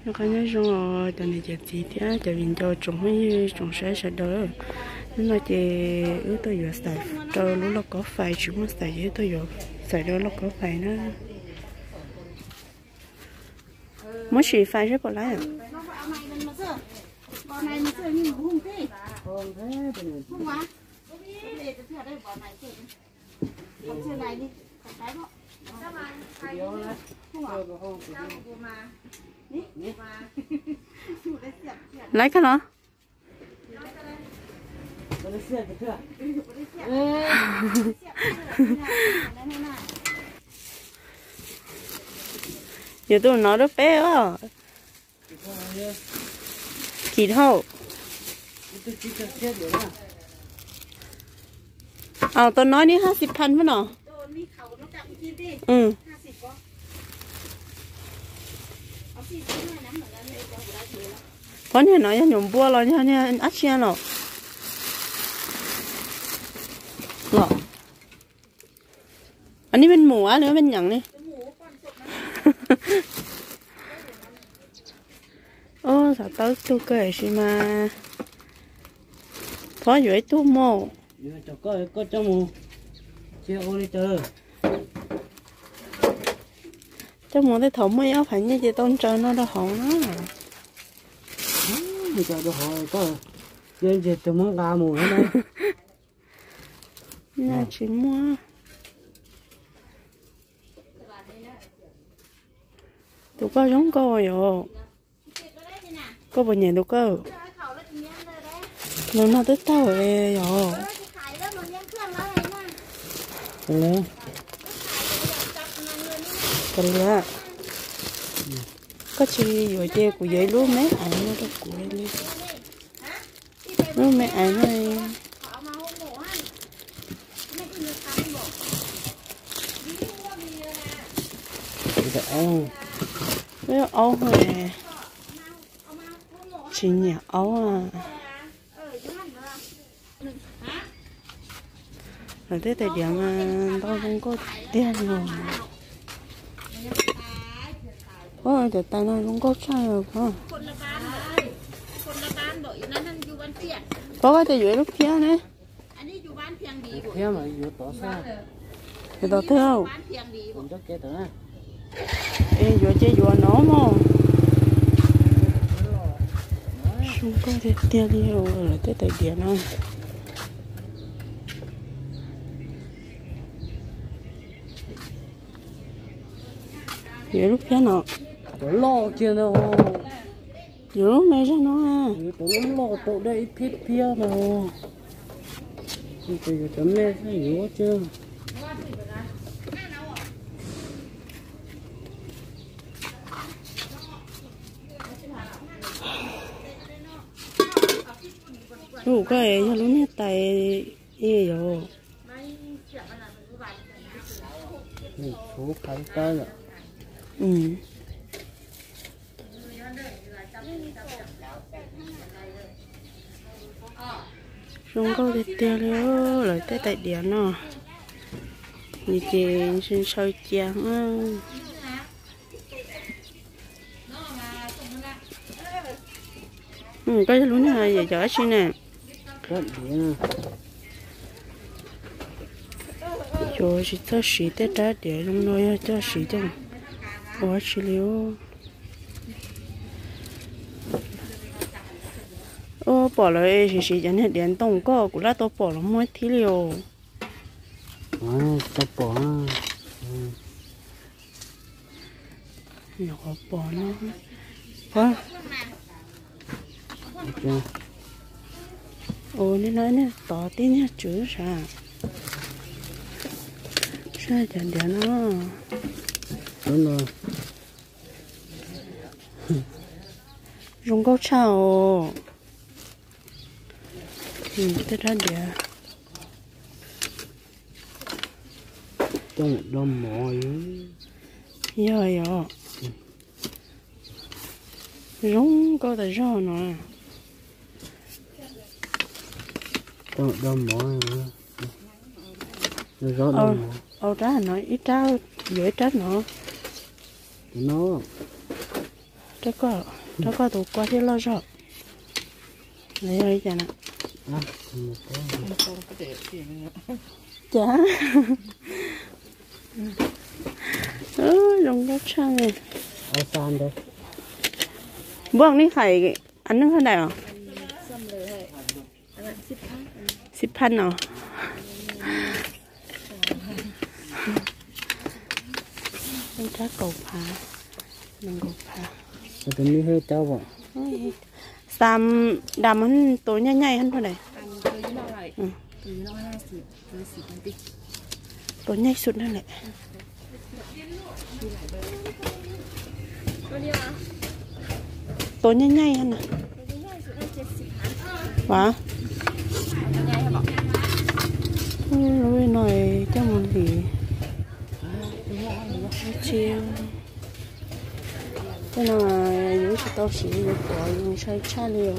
Nyob zoo os cov niam cov txiv thiab cov viv ncaus tsoom phooj ywg tsoom saib sawv daws. Hnub no ces wb tuaj yuav xais rau lub lauj kaub fais, tsis muaj xais ces wb tuaj yuav xais rau lauj kaub fais na. Muab sim fais seb puas laib. Laib kawg los? Yuav tus no rau peb os. Kis dhau. Aw, tau no ni hab xi phan mab no. Phob niag no yog nyuam npua los yog niag dab tsi los? Los, a, ni peb mus a, ni peb nyeem ni. Ub, xav tau tug kawg sis mas phob yuav ib tug mus. Coj mus tej thaum muaj ib ob phav nyiaj ces tau ntsaws no rau hauv na. Ntsaws rau hauv, yog ntses tus muab nqa mus na. Tsis muaj. Tus koj zoo nkauj yom. Koj puas nyiam tus koj? Tus no twb tau yom. Kav liam, koj tsis yuav ces kuv yuav ib lub me aiv no rau kuv li. Lub me aiv no. Aub, tsis nyiam aub. Lawv tej tais diav mas ntau zoo nkauj tiag li. Ub, cov tais no zoo nkauj tshaj li os. Pab koj tias yuav ib lub phiab ne. Yuav tau twg? Es yuav ces yuav no mog. Zoo nkauj tiag tiag li lawv tej tais diav no. Yuav lub phiab no. Cov loj kiag ntag. Yuav lub me zog no. Cov loj loj tau dab ib phiab phiab no. Yuav cov me xwb yuav tsi. Lub koj yog lub niag tais yom. Zoo nkauj tiag tiag li lawv tej tais diav no. Nws ces ntshaw cia. Koj yog lub niag yam cov dab tsi ne? Cov tsis txawj siv tej rab diav zoo no yog coj siv coj ua dab tsi li. Ub, pom lawv siv siv cov niag diav ntoo koj, kuv laj tau pom los muaj thiab li os. Tau pom. Nyuam qhuav pom no. Ua li no nej tod tib nyuag tswv sav. Saib cov diav no. Zoo nkauj tshaj os. Tej rab diav. Yog yog. Zoo nkauj tas zog no. Au rab no ib rab, yuav ib rab no. Rau koj, rau koj tus kua thiaj loj zog. Nws yog li cas na? Cas? Zoo nkauj tshaj li. Npua nej hais, a, neeg haj daim os. Xib phab no. Rab kaum phav, nees nkaum phav. Tus me hwj cauv. Xam dam tus nyaij nyaij hab rau daim. Tus nyaij xwb na lawm. Tus nyaij nyaij na. Vas, lub no coj mus lim. Tsis, tej no yus tsis tau siv yuav pov, yus ntshai tshaj li os.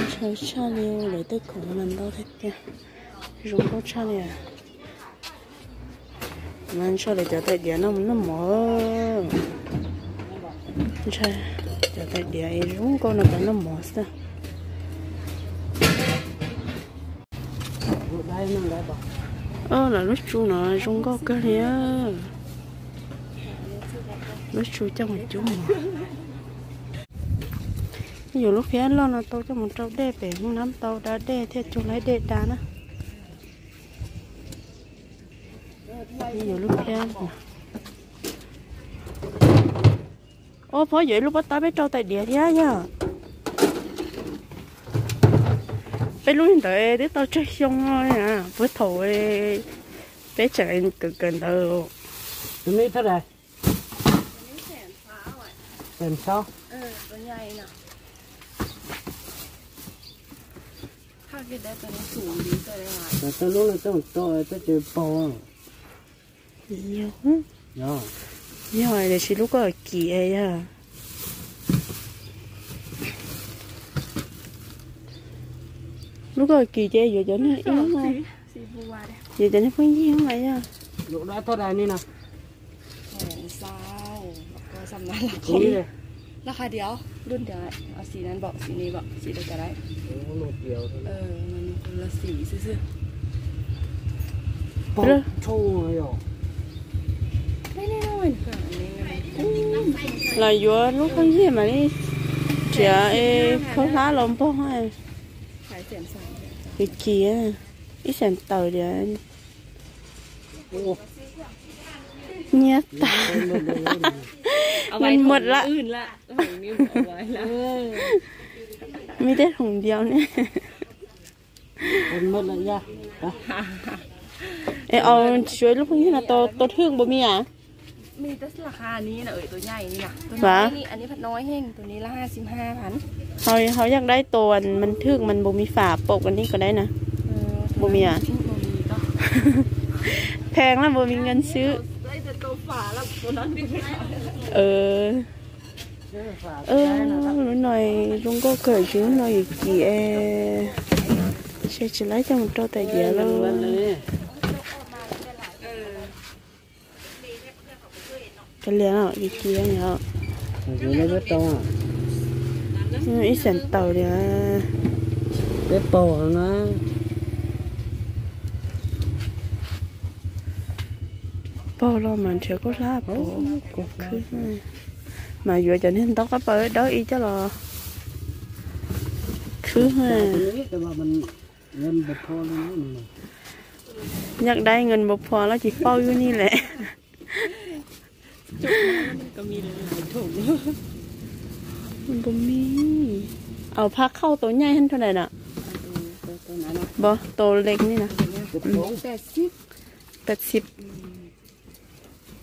Ntshai tshaj li, lawv tej khoom mas ntau tiag tiag, zoo nkauj tshaj li. Mas ntshe lawv cov tais diav no mus noj mov. Ntshe cov tais diav es zoo nkauj no cov noj mov xwb. Lawv lub tsu no zoo nkauj kawg li. Lub tsu coj mus cub mov. Yus lub phiab loj no tau coj mus rau dej pem Hmoob Nab tau da dej thiaj cug laib dej da na. Yus lub phiab. Ua phob yuav ib lub pob tab peb rau tais diav thiab yog. Peb lub ntawd twb tau tsawg xyoo no, puag thaum peb tseem kawm kawm ntawd. Tej lub no coj to tej ces paug. Yog, tiam sis lub koj kim yog. Lub koj kim ces yuav cov niag ib lub no. Yuav cov niag pheej yig mas yog. Los yuav lub pheej yig mam li nrhiav khaub hlab los npog. Kim, ib xees tawm li. Nyiaj tas. Muaj lawm. Me tej hoom ntiaus ne. Es au, tsis yuav lub pheej yig no tau thwj npaum me as? Hos yog dai tua mas thwj mas npaum me pham pom kom nej kom dai na. Npaum me as? Pheej lawm npaum me nkees xwb. Lub no zoo nkauj kawg, tsis lub no yus kim es. Ntshe tsis laib coj mus rau tais diav lawm. Kav liam yus kim yog. Ib xees tawm li. Peb paug na. Paug los mas nrhiav khaub hlab pov khwb. Mas yuav cov niag ntaub qab paws dawb ib coj los khwb. Yog dai nkees npaum phom los tsis paub yus ni lawm. Npaum me. Au, phaj khauj tau nyaij heev rau ntawm no. Npog tau lees ni na. Peb xib.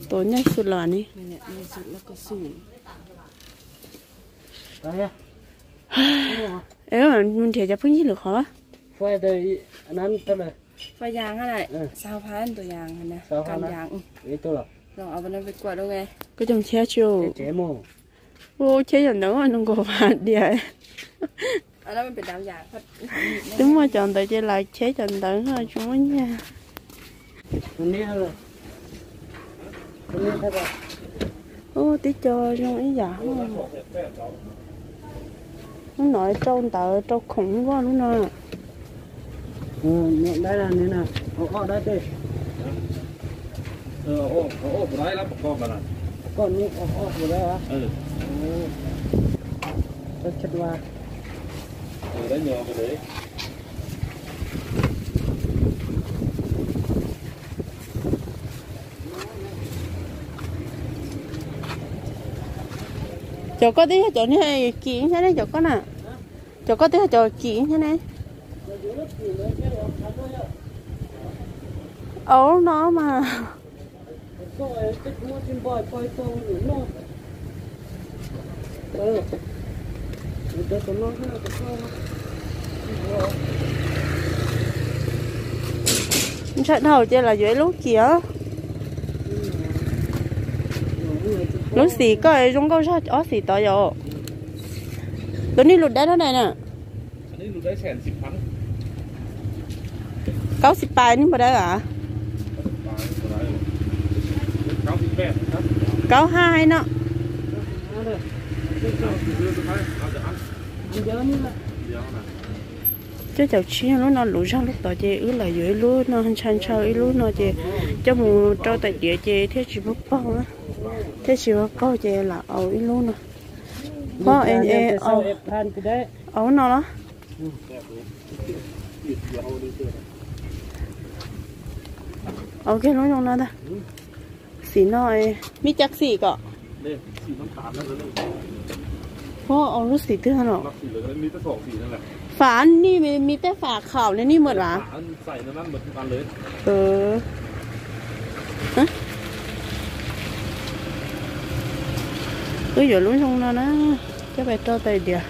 Tau nyaij xwb los ni. Es mus nrhiav cov pheej yig lwm qhov. Koj coj cheb tsis? Ua cheb cov ntawd zoo nkaus diam. Twb muaj cov ntawd ces lam cheb cov ntawd tsis muaj nyiaj. Ub, tib co zoo ib yam. Ub, no rau ntawv rau khoom vaj lub no. Cov koj twb yog cov niag kim thiab ne cov koj na. Cov koj twb yog cov kim thiab ne. Au no mas. Ntshai dhau ces los yuav ib lub kim. Lub xim koj zoo nkauj zog ob xim tod yom. Tus nej lus dab no na. Kaub xim pais nej npawg dawb a? Kaub hais no. Coj caum tsib lub no luv zog lub tod ces wb los yuav ib lub no ntshaw ntshaw ib lub no ces coj mus rau tais diav ces thiaj tsis paug paug, thiaj tsis paug paug ces lam au ib lub no. Pob, au no los? Au kiag lub zoo no ntag. Xim no, me cas xim kom? Pob, au lub xim twg no? Fam ni, me tej fam khaum li ni mượt las. Wb yuav lub zoo no na, coj pais rau tais diav.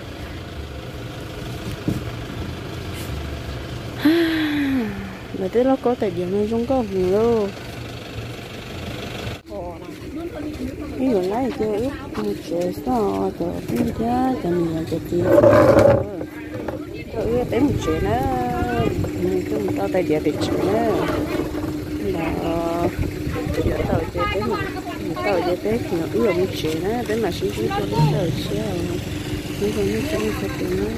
Lawv tej lauj kaub tais diav no zoo nkauj heev lauj. Wb yuav laib ces wb mus tsev xwb, cov tij thiab cov niam cov txiv, coj wb peb mus tsev na, coj mus rau tais diav pem tsev na. Los yuav tau ces peb, yuav tau ces peb, wb yuav mus tsev na, peb mam sib ntsib rau lub sij hawm tshiab, ib zoo nej tsoom txhua tus na.